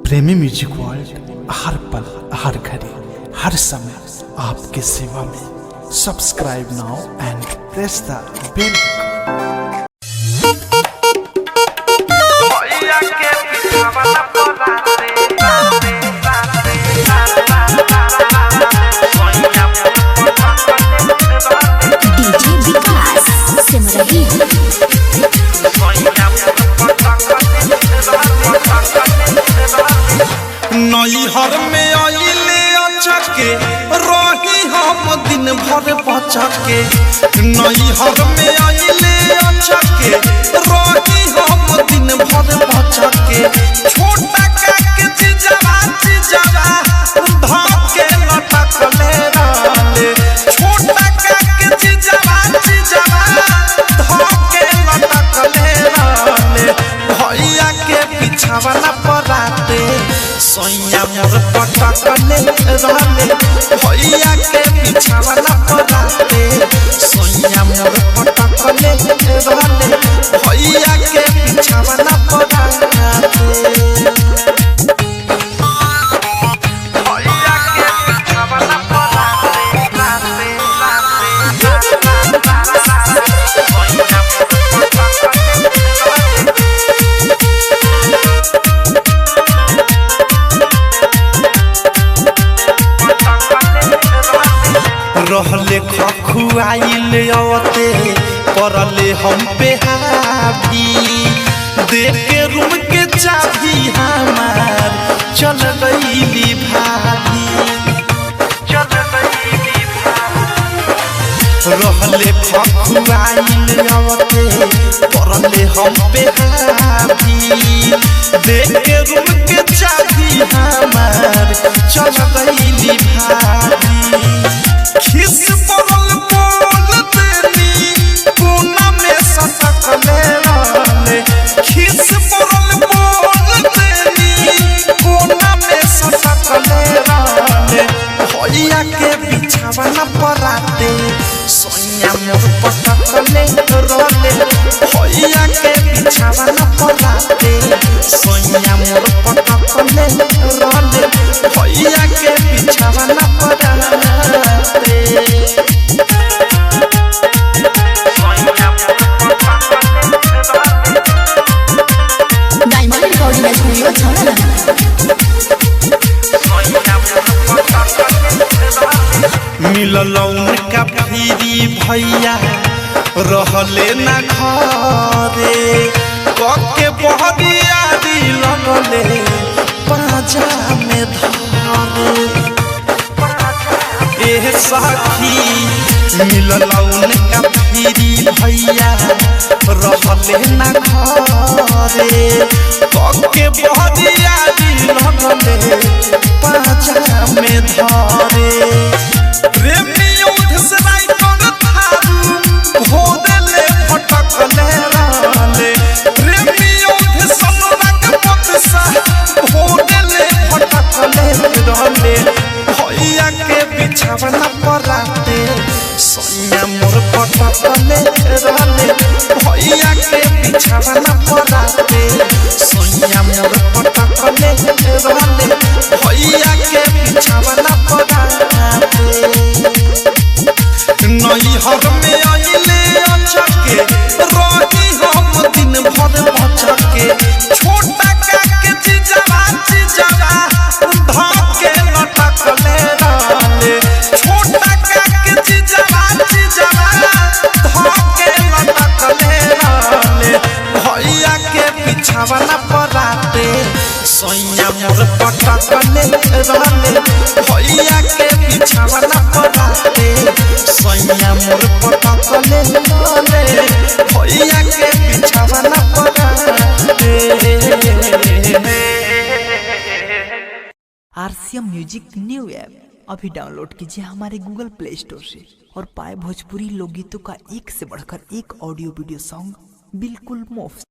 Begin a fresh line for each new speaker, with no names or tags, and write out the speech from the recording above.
प्रेमी music world हर पल हर घड़ी हर समय आपके सेवा में। Subscribe now and press the bell.
DJ Vikas Simrahi.
नैहर में आइले अचके रही हम दिन भर बचके। नैहर में आइले अचके रही हम दिन भर बचके। छोटा काके जीजावा जीजावा धके लटकले रहले। छोटा काके जीजावा जीजावा धके लटकले रहले। भैया के पिछावला पराते सैया मोर पटकले रहले। भैया के पिछावला पराते सैया मोर पटकले रहले। भैया के पिछावला पराते। भैया के पिछावला पराते राते रहले खखुआइल अवते परले हम पे हावी। देख के रूम के चाबी हमार चल गईली भाभी। चल गईली रहले खखुआइल अवते परले हम पे हावी। देख के रूम के चाबी हमार चल गईली भाभी। खिस पड़ल बोल देनी कोना में सटकले रहले। खिस पड़ल बोल देनी कोना में सटकले रहले। भैया के बिछावना पराते सैया मोर पटकले रहले। भैया के बिछावना पराते सैया मोर पटकले रहले। भैया के बिछावना पराते।
डायमंड रिकॉर्डिंग स्टूडियो छौड़ा।
मिलल उनका फिरी भैया रहले ना घरे। कके बहरियारी लगले पाजा में धरे। एह सखी मिलल उनका फिरी भैया रहले ना घरे। कके बहरियारी लगले पाजा में धरे। प्रेमी युद्ध से राइटर थारू भोदले फटकले रहले। प्रेमी युद्ध सनुरंग पतसा भोदले फटकले रहले। भैया के बिछावना पराते सैया मोर पटकले रहले। भैया के बिछावना पराते सैया मोर पटकले रहले। भैया के बिछावना पराते। नैहर में आइले अचके रही हम दिन भर बचके। छोटा काके जीजावा जीजावा धके लटकले रहले। छोटा काके जीजावा जीजावा धके लटकले रहले। भैया के बिछावना पराते सैया मोर पटकले रहले। भैया के बिछावना पराते सैया मोर पटकले रहले। भैया के बिछावना पराते।
आरसीएम म्यूजिक न्यू ऐप अभी डाउनलोड कीजिए हमारे गूगल प्ले स्टोर से और पाए भोजपुरी लोकगीतों का एक से बढ़कर एक ऑडियो वीडियो सॉन्ग बिल्कुल मुफ्त।